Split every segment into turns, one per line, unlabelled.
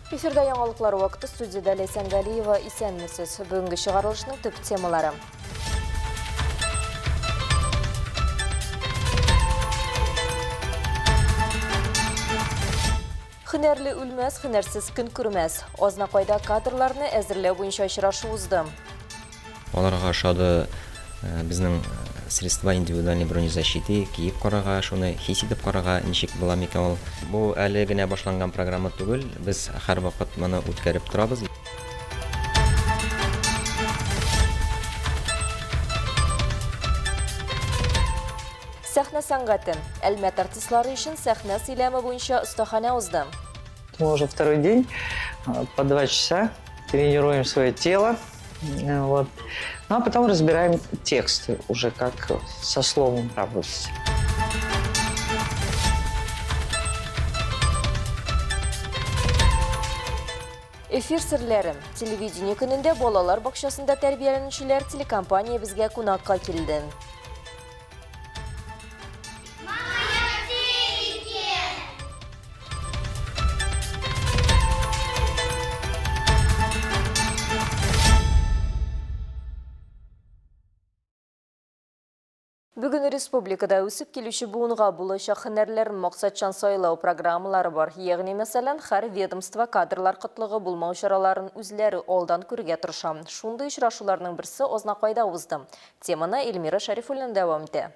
Эфирда яңалыклар вакыты студиядә Ләйсән Галиева исәнмесез. Бүгенге чыгарылышның төп темалары. Һөнәрле үлмәс, һөнәрсез көн күрмәс. Азнакайда кадрларны әзерләү буенча очрашу узды.
Аларга ошады безнең средства индивидуальной бронезащиты, киеп карарга, шуны хис итеп карарга, ничек була микән ул. Бу әле генә башланган программа түгел, без һәрвакыт моны үткәреп торабыз.
Сәхнә сәнгате. Әлмәт артистлары өчен сәхнә сөйләме буенча остаханә узды.
Мы уже второй день по два часа тренируем свое тело. Вот. Ну а потом разбираем тексты уже, как со словом работать.
Эфир серләре. Телевидение көнендә балалар бакчасында тәрбияләнүчеләр телекомпаниябезгә кунакка килде. Бүген республикада үсеп килүче буынга булачак һөнәрләрен максатчан сайлау программалары бар. Ягъни, мәсәлән, һәр ведомство кадрлар кытлыгы булмау чараларын үзләре алдан күрергә тырыша. Шундый очрашуларның берсе Азнакайда узды. Теманы Эльмира Шәрифуллина дәвам итә.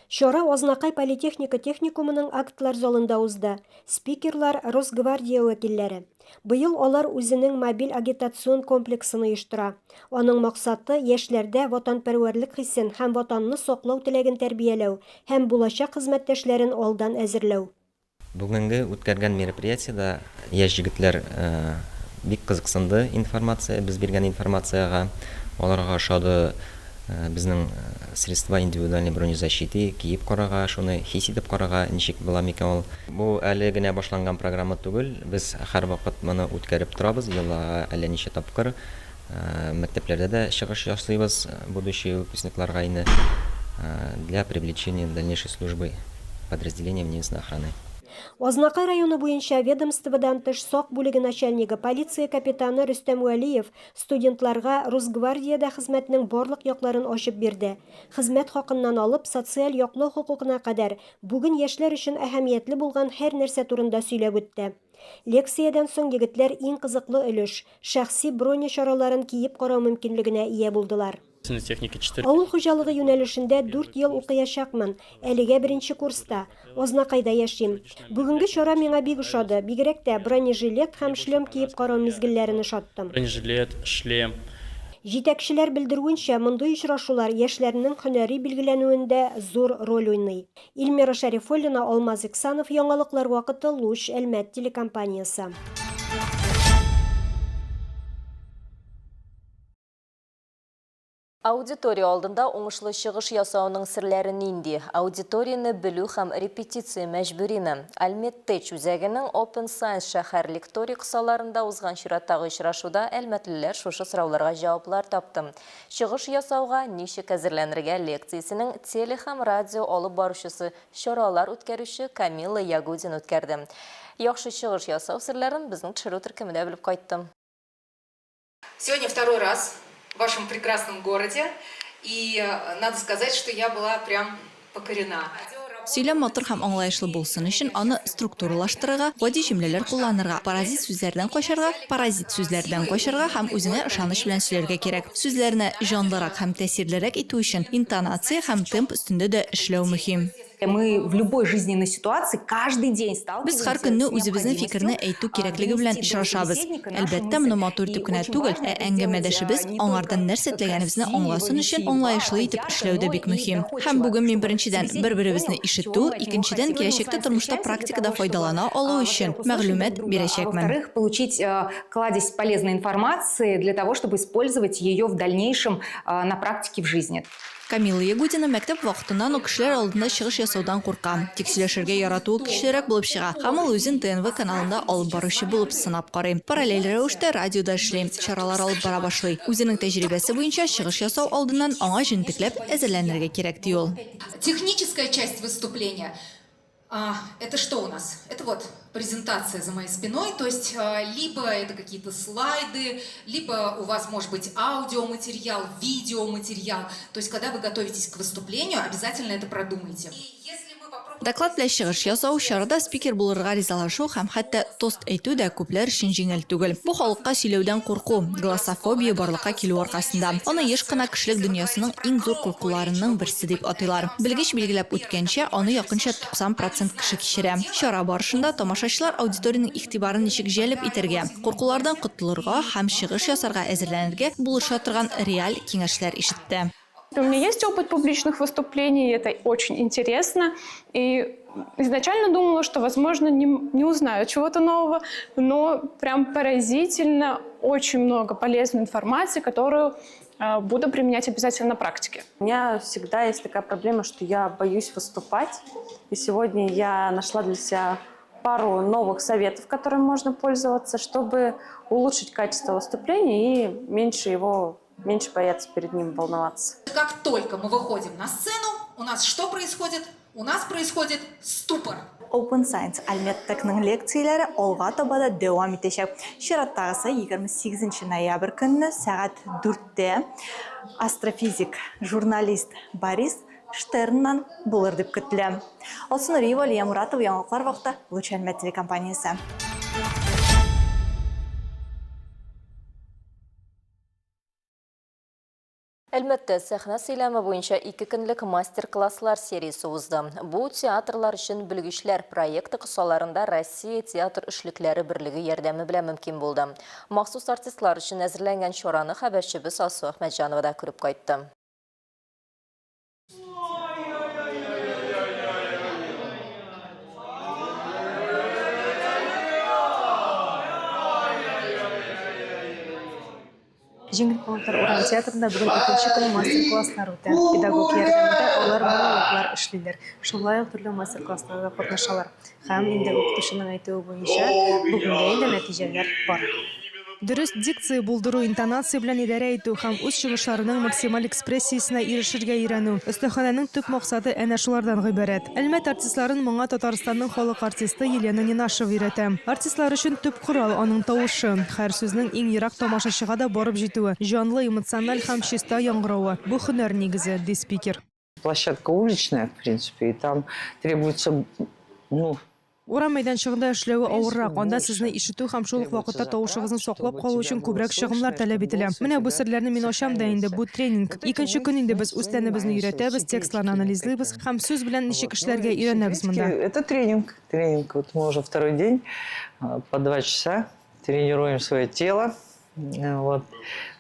Чара Азнакай политехника техникумының актлар залында узды. Спикерлар, Росгвардия вәкилләре. Быел алар үзенең мобиль агитацион комплексын оештыра. Аның максаты, яшьләрдә ватанпәрвәрлек хисен һәм Ватанны саклау теләген тәрбияләү һәм булачак хезмәттәшләрен алдан әзерләү.
Бүгенге үткәргән мероприятиедә яшь җегетләр бик кызыксынды информация, без биргән информациягә. Аларга ошады безнең средства индивидуальной бронезащиты, киеп карарга, шуны хис итеп карарга, ничек була микән ул. Бу әле генә башланган программа түгел, без һәрвакыт моны үткәреп торабыз, елга әллә ничә тапкыр. Мәктәпләрдә дә чыгыш ясыйбыз, будущий выпускникларга инде для привлечения дальнейшей службы подразделениям единственной охраны.
Азнакай районы буенча ведомстводан тыш сак бүлеге начальнигы, полиция капитаны Рөстәм Вәлиев студентларга Росгвардиядә хезмәтнең барлык якларын ачып бирде. Хезмәт хакыннан алып, социаль яклау хокукына кадәр бүген яшьләр өчен әһәмиятле булган һәр нәрсә турында сөйләп үтте. Лекциядән соң егетләр иң кызыклы өлеш, шәхси броня чараларын киеп карау мөмкинлегенә ия булдылар. Авыл хуҗалыгы юнәлешендә дүрт ел укыячакмын, әлегә беренче курста. Азнакайда яшим. Бүгенге чара миңа бик ошады, бигрәк тә бронежилет һәм шлем киеп карау мизгелләрен ошаттым.
Бронежилет, шлем.
Җитәкчеләр белдерүенчә, мондый очрашулар яшьләрнең һөнәри билгеләнүендә зур роль уйный. Ильмира Шәрифуллина, Алмаз Иксанов, Яңалыклар вакыты, Луч, Әлмәт телекомпаниясе.
Аудитория алдында уңышлы чыгыш ясауның серләре нинди? Аудиторияне белү һәм репетиция мәҗбүриме? Альмедтеч үзәгенең Open Science шәһәр лекторий кысаларында узган чираттагы очрашуда әлмәтлеләр шушы сорауларга җаваплар тапты. Чыгыш ясауга ничек әзерләнергә лекциясенең теле һәм радио алып баручысы, чаралар үткәрүче Камилла Ягудина үткәрде. Яхшы чыгыш ясау серләрен безнең төшерү төркеме дә белеп кайтты.
Сегодня второй раз в вашем прекрасном городе, и надо сказать, что я была прям покорена.
Сөйләм матур һәм аңлаешлы булсын өчен, аны структуралаштырырга, гади җөмләләр кулланырга, паразит сүзләрдән качарга, паразит сүзләрдән качарга һәм үзеңә ышаныч белән сөйләргә кирәк. Сүзләрне җанлырак һәм тәэсирлерәк итү өчен интонация һәм темп өстендә дә эшләү мөһим.
Мы в любой жизненной ситуации каждый день
Без һәр көнне үзебезнең фикерне әйтү кирәклеге белән очрашабыз. Әлбәттә, моны матур итеп кенә түгел, ә әңгәмәдәшебез аңардан нәрсә теләгәнебезне аңласын өчен аңлаешлы итеп эшләү дә бик мөһим. Һәм бүген мин, беренчедән, бер-беребезне ишетү, икенчедән, киләчәктә тормышта практикада файдалана алу өчен мәгълүмат бирәчәкмен.
Во-вторых, получить кладезь полезной информации для того, чтобы использовать ее в дальнейшем на практике в жизни.
Камилла Ягудина мәктәп вакытыннан ук кешеләр алдында чыгыш ясаудан курка. Тик сөйләшергә яратуы көчлерәк булып чыга һәм ул үзен ТНВ каналында алып баручы булып сынап карый. Параллель рәвештә радиода эшли, чаралар алып бара башлый. Үзенең тәҗрибәсе буенча, чыгыш ясау алдыннан аңа җентекләп әзерләнергә кирәк, ди ул.
Техническая часть выступления. Это что у нас? Это вот презентация за моей спиной, то есть либо это какие-то слайды, либо у вас может быть аудиоматериал, видеоматериал. То есть когда вы готовитесь к выступлению, обязательно это продумайте.
Доклад белән чыгыш ясау, чарада спикер булырга ризалашу һәм хәтта тост әйтү дә күпләр өчен җиңел түгел. Бу халыкка сөйләүдән курку, глоссофобия барлыкка килү аркасында. Аны еш кына кешелек дөньясының иң зур куркуларының берсе дип атыйлар. Белгеч билгеләп үткәнчә, аны якынча 90 процент кеше кичерә. Чара барышында тамашачылар аудиториянең игътибарын ничек җәлеп итәргә, куркулардан котылырга һәм чыгыш ясарга әзерләнергә булыша торган реаль киңәшләр ишетте.
У меня есть опыт публичных выступлений, это очень интересно. И изначально думала, что, возможно, не узнаю чего-то нового, но прям поразительно, очень много полезной информации, которую буду применять обязательно на практике.
У меня всегда есть такая проблема, что я боюсь выступать. И сегодня я нашла для себя пару новых советов, которыми можно пользоваться, чтобы улучшить качество выступления и меньше бояться перед ним волноваться.
Как только мы выходим на сцену, у нас что происходит? У нас происходит ступор.
Open Science Әлмәт ТЭКның лекцияләре алга таба да дәвам итәчәк. Чираттагысы 28 ноябрь көнне сәгать 4тә астрофизик, журналист Борис Штерннан булыр дип көтелә. Алсу Нуриева, Лия Муратова, Яңалыклар вакыты, Луч Әлмәт телекомпаниясе.
Әлмәттә сәхнә сөйләме буенча 2 көнлек мастер-класслар сериясе узды. Бу театрлар өчен белгечләр проекты кысаларында Россия театр эшлекләре берлеге ярдәме белән мөмкин булды. Махсус артистлар өчен әзерләнгән чараны хәбәрчебез Алсу Әхмәтҗанова да күреп кайтты.
Җиңел канатлар урам театрында бүген икенче көн мастер-класслар үтә. Педагог ярдәмендә алар монологлар эшлиләр. Шулай ук төрле мастер-классларда катнашалар. Һәм инде укытучының әйтүе буенча, бүгенгә инде нәтиҗәләр бар.
Дөрес дикция булдыру, интонация белән идарә итү һәм үз чыгышларының максималь экспрессиясенә ирешергә өйрәнү. Остаханәнең төп максаты әнә шулардан гыйбарәт. Әлмәт артистларын моңа Татарстанның халык артисты Елена Ненашева өйрәтә. Артистлар өчен төп корал аның тавышы. Һәр сүзнең иң ерак тамашачыга да барып җитүе, җанлы, эмоциональ һәм чиста яңгыравы. Бу һөнәр нигезе, ди спикер.
Площадка уличная, в принципе, и там требуется, ну,
Урам мәйданчыгында эшләве авыррак, анда сезне ишетү һәм шул ук вакытта тавышыгызны саклап калу өчен күбрәк чыгымнар таләп ителә. Менә бу серләрне мин ачам да инде, бу тренинг. Икенче көн инде без үз тәнебезне өйрәтәбез, текстларны анализлыйбыз һәм сүз белән ничек эшләргә өйрәнәбез монда.
Это тренинг. Тренинг. Вот мы уже второй день по 2 часа тренируем свое тело. Вот.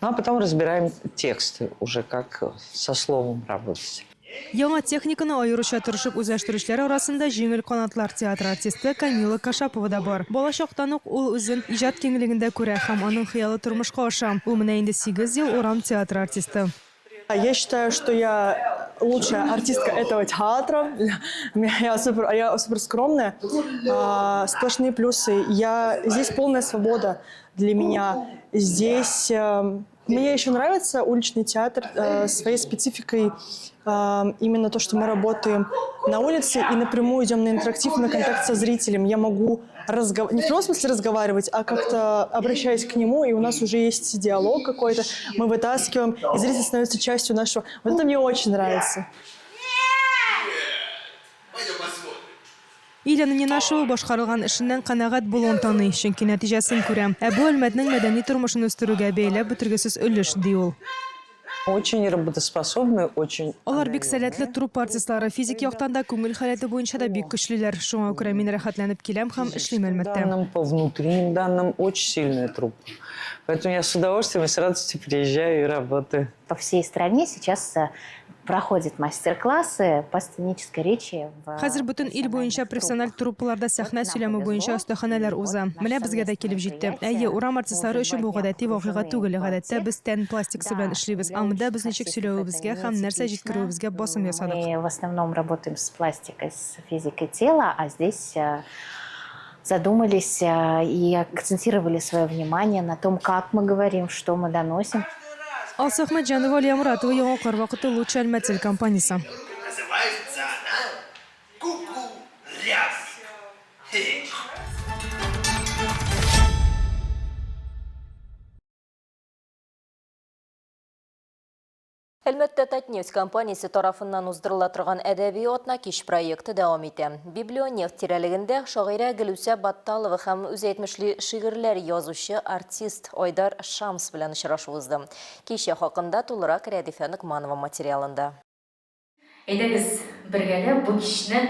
Ну а потом разбираем тексты уже, как со словом работать.
Яңа техниканы аеруча тырышып үзләштерүчеләр арасында Җиңел канатлар театры артисты Камила Кашапова да бар. Балачактан ук ул үзен иҗат киңлегендә күрә һәм аның хыялы тормышка аша. Ул менә инде 8 ел урам театры артисты.
Я считаю, что я лучшая артистка этого театра. Я супер скромная. Сплошные плюсы. Здесь полная свобода для меня. Здесь мне еще нравится уличный театр своей спецификой. Именно то, что мы работаем на улице и напрямую идем на интерактив, на контакт со зрителем. Я могу не в прямом смысле разговаривать, а как-то обращаясь к нему, и у нас уже есть диалог какой-то, мы вытаскиваем, и зритель становится частью нашего. Вот это мне очень нравится.
Елена Ненашева башкарылган эшеннән канәгать булуын таный, чөнки нәтиҗәсен күрә. Ә бу Әлмәтнең мәдәни тормышын үстерүгә бәяләп бетергесез өлеш, ди ул.
Очень работоспособные, очень
Алар бик сәләтле труппа артистлары, физик яктан да, күңел халәте буенча да бик көчлеләр. Шуңа күрә мин рәхәтләнеп киләм һәм эшлим, әлбәттә.
Данным, по внутренним данным, очень сильная труппа. Поэтому я с удовольствием и с радостью приезжаю и работаю.
По всей стране сейчас проходят мастер-классы по сценической речи. В
Хәзер бөтен ил буенча профессиональ труппаларда сәхнә сөйләме буенча остаханәләр уза. Менә безгә дә килеп җитте. Әйе, урам артистлары өчен бу гадәти вакыйга түгел. Гадәттә без тән пластикасы белән эшлибез. Ә монда без ничек сөйләвебезгә һәм нәрсә җиткерүебезгә басым ясадык.
Мы в основном работаем с пластикой, с физикой тела, а здесь задумались и акцентировали свое внимание на том, как мы говорим, что мы доносим.
Алсу Әхмәтҗанова, Алия Муратова, Яңалыклар вакыты, Луч Әлмәт телекомпаниясе.
Называется она Куку-ряба.
Әлмәттә Татнефть компаниясе тарафыннан уздырыла торган Әдәби атнакич проекты дәвам итә. Библионефть тирәлегендә шагыйрә Гөлүсә Батталова һәм үзе әйтмешли шигырьләр язучы артист Айдар Шамс белән очрашу узды. Кичә хакында тулырак Рәдифә Ногманова материалында.
Әйдәгез, бергәләп бу кичне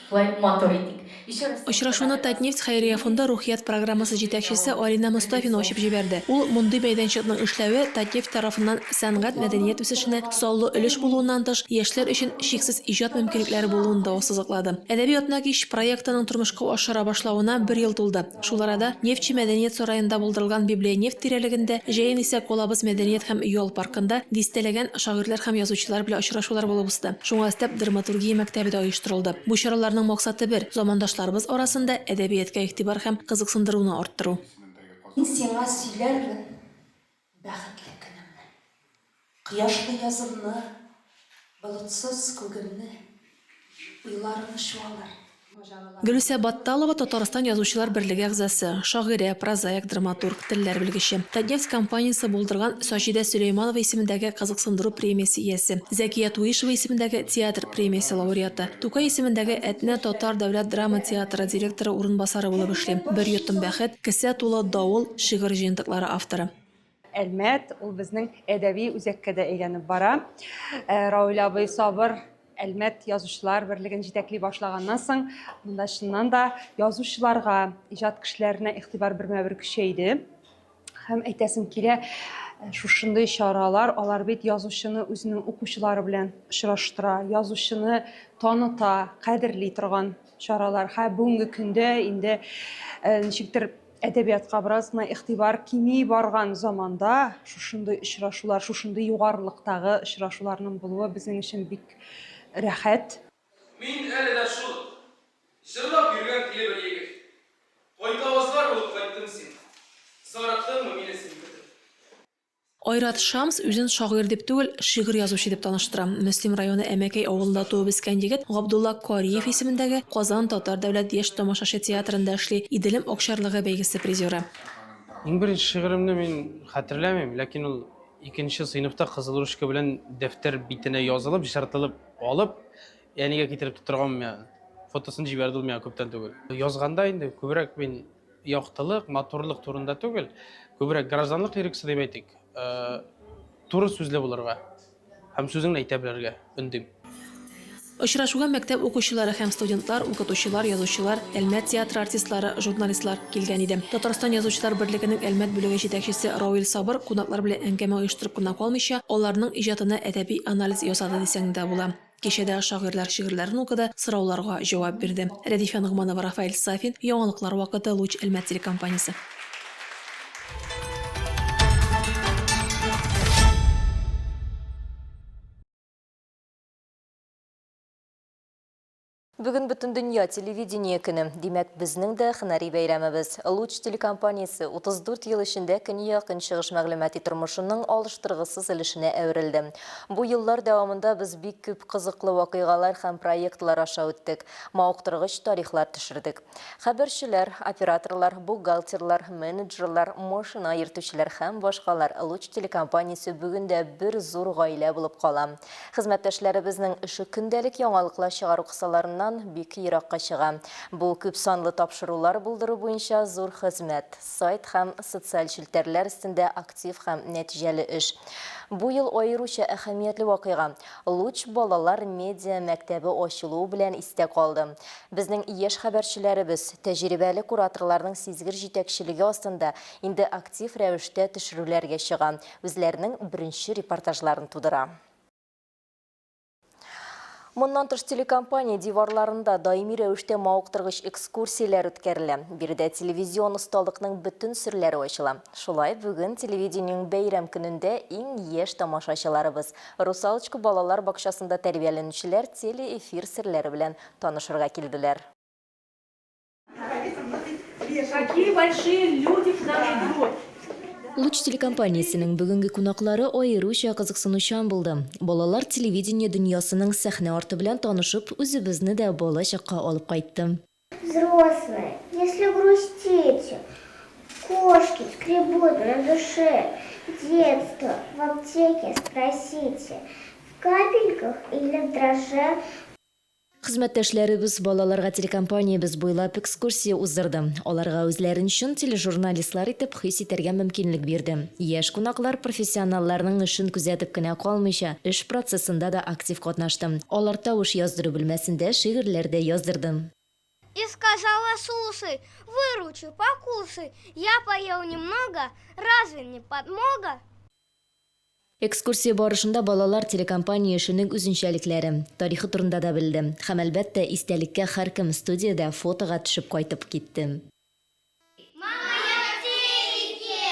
шулай матур итик. Еще раз.
Очрашуны Татнефть хәйрия фонды Рухият программасы җитәкчесе Алинә Мостафина ачып җибәрде. Ул мондый мәйданчыкның эшләве Татнефть тарафыннан сәнгать-мәдәният үсешенә саллы өлеш булуыннан тыш, яшьләр өчен чиксез иҗат мөмкинлекләре булуын да ассызыклады. Әдәби атнакич проектының тормышка ашыра башлавына бер ел тулды. Шул арада Нефтьче мәдәният сараенда булдырылган Библионефть тирәлегендә, җәен исә Колабыз мәдәният һәм ял паркында дистәләгән шагыйрьләр һәм язучылар белән очрашулар булып узды. Шуңа өстәп драматургия мәктәбе дә оештырылды. Бу чараларның максаты бер, замандашларыбыз арасында әдәбиятка игътибар һәм кызыксындыруны арттыру.
Мин сиңа сөйләрмен бәхетле көнемне. Кояшлы язымны, болытсыз күгемне, уйларым чуалыр.
Гөлүсә Батталова, Татарстан Язучылар берлеге әгъзасы, шагыйрә, прозаик, драматург, телләр белгече. Татнефть компаниясе булдырган Саҗидә Сөләйманова исемендәге кызыксындыру премиясе иясе, Зәкия Туишева исемендәге театр премиясе лауреаты, Тукай исемендәге Әтнә татар дәүләт драма театры директоры урынбасары булып эшли, Бер йотым бәхет, Кесә тулы давыл шигырь җыентыклары авторы.
Әлмәт, ул безнең әдәби үзәккә дә әйләнеп бара. Э, Равил абый Сабыр Әлмәт язучылар берлеген җитәкли башлаганнан соң, монда чыннан да язучыларга, иҗат кешеләренә игътибар бермә-бер көчәйде. Һәм әйтәсем килә, э, шушындый чаралар, алар бит язучыны үзенең укучылары белән очраштыра, язучыны таныта, кадерли торган чаралар. Һәм бүгенге көндә инде э, ничектер Әдәбиятка бераз гына игътибар кими барган заманда шушындый очрашулар, шушындый югарылыктагы очрашуларның булуы безнең өчен бик рәхәт.
Мин әле дә шул, җырлап йөргән тиле бер егет. Кайтавазлар булып кайттым сиңа. Зарыктыңмы мине син көтеп?
Айрат Шамс үзен шагыйрь дип түгел, шигырь язучы дип таныштыра. Мөслим районы Әмәкәй авылында туып үскән егет Габдулла Кариев исемендәге Казан татар дәүләт яшь тамашачы театрында эшли, Иделем акчарлыгы бәйгесе призеры.
Иң беренче шигыремне мин хәтерләмим, ләкин ул икенче сыйныфта кызыл ручка белән дәфтәр битенә язылып, җыртылып алып, әнигә китереп тоттырган миңа. Фотосын җибәрде ул миңа күптән түгел. Язганда инде күбрәк мин яктылык, матурлык турында түгел, күбрәк гражданлык лирикасы дип әйтик, э, туры сүзле булырга һәм сүзеңне әйтә белергә өндим.
Очрашуга мәктәп укучылары һәм студентлар, укытучылар, язучылар, Әлмәт театры артистлары, журналистлар килгән иде. Татарстан Язучылар берлегенең Әлмәт бүлеге җитәкчесе Равил Сабыр кунаклар белән әңгәмә оештырып кына калмыйча, аларның иҗатына әдәби анализ ясады дисәң дә була. Кичәдә шагыйрьләр шигырьләрен укыды, сорауларга җавап бирде. Рәдифә Ногманова, Рафаэль Сафин, Яңалыклар вакыты, Луч Әлмәт телекомпаниясе.
Бүген Бөтендөнья телевидение көне. Димәк, безнең дә һөнәри бәйрәмебез. Луч телекомпаниясе 34 ел эчендә Көньяк-Көнчыгыш мәгълүмати тормышының алыштыргысыз өлешенә әверелде. Бу еллар дәвамында без бик күп кызыклы вакыйгалар һәм проектлар аша үттек, мавыктыргыч тарихлар төшердек. Хәбәрчеләр, операторлар, бухгалтерлар, менеджерлар, машина йөртүчеләр һәм башкалар Луч телекомпаниясе бүген дә бер зур гаилә булып кала. Хезмәттәшләребезнең эше көндәлек яңалыклар чыгару кысаларыннан бик еракка чыга. Бу күпсанлы тапшырулар булдыру буенча зур хезмәт, сайт һәм социаль челтәрләр өстендә актив һәм нәтиҗәле эш. Бу ел аеруча әһәмиятле вакыйга, Луч балалар медиа мәктәбе ачылуы белән истә калды. Безнең яшь хәбәрчеләребез, тәҗрибәле кураторларның сизгер җитәкчелеге астында инде актив рәвештә төшерүләргә чыга, үзләренең беренче репортажларын тудыра. Моннан тыш телекомпания диварларында даими рәвештә мавыктыргыч экскурсияләр үткәрелә. Биредә телевизион осталыкның бөтен серләре ачыла. Шулай, бүген телевидениенең бәйрәм көнендә иң яшь тамашачыларыбыз, Русалочка балалар бакчасында тәрбияләнүчеләр телеэфир серләре белән танышырга килделәр.
Какие большие люди к нам идут!
Луч телекомпаниясенең бүгенге кунаклары аеруча кызыксынучан булды. Балалар телевидение дөньясының сәхнә арты белән танышып, үзебезне дә бала чакка алып кайтты.
Взрослые, если грустите, кошки скребут на душе, детство в аптеке спросите. капельках или в дрожже.
Хезмәттәшләребез балаларга телекомпаниябез буйлап экскурсия уздырды. Аларга үзләрен чын тележурналистлар итеп хис итәргә мөмкинлек бирде. Яшь кунаклар профессионалларның эшен күзәтеп кенә калмыйча, эш процессында да актив катнашты. Алар тавыш яздыру бүлмәсендә шигырьләр дә яздырды.
И сказала, слушай, выручи, покушай, я поел немного, разве не подмога?
Экскурсия барышында балалар телекомпания эшенең үзенчәлекләре, тарихы турында да белде. Һәм, әлбәттә, истәлеккә һәркем студиядә фотога төшеп кайтып китте.
Мама, я в телеке!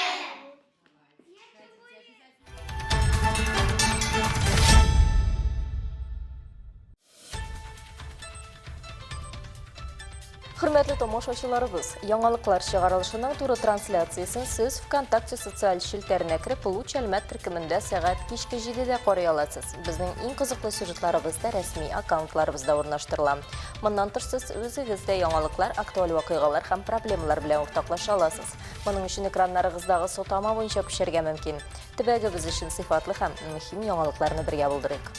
Хөрмәтле тамашачыларыбыз, яңалыклар чыгарылышының туры трансляциясен сез ВКонтакте социаль челтәренә кереп, Луч Әлмәт төркемендә сәгать кичке 7-дә карый аласыз. Безнең иң кызыклы сюжетларыбыз да рәсми аккаунтларыбызда урнаштырыла. Моннан тыш сез үзегез дә яңалыклар, актуаль вакыйгалар һәм проблемалар белән уртаклаша аласыз. Моның өчен экраннарыгыздагы сылтама буенча күчәргә мөмкин. Төбәгебез өчен сыйфатлы һәм мөһим яңалыкларны бергә булдырыйк.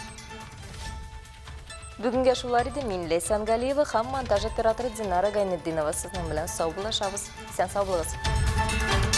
Бүгенгә шулар иде. Мин Ләйсән Галиева һәм монтаж операторы Динара Гайнетдинова сезнең белән саубуллашабыз. Исән сау булыгыз.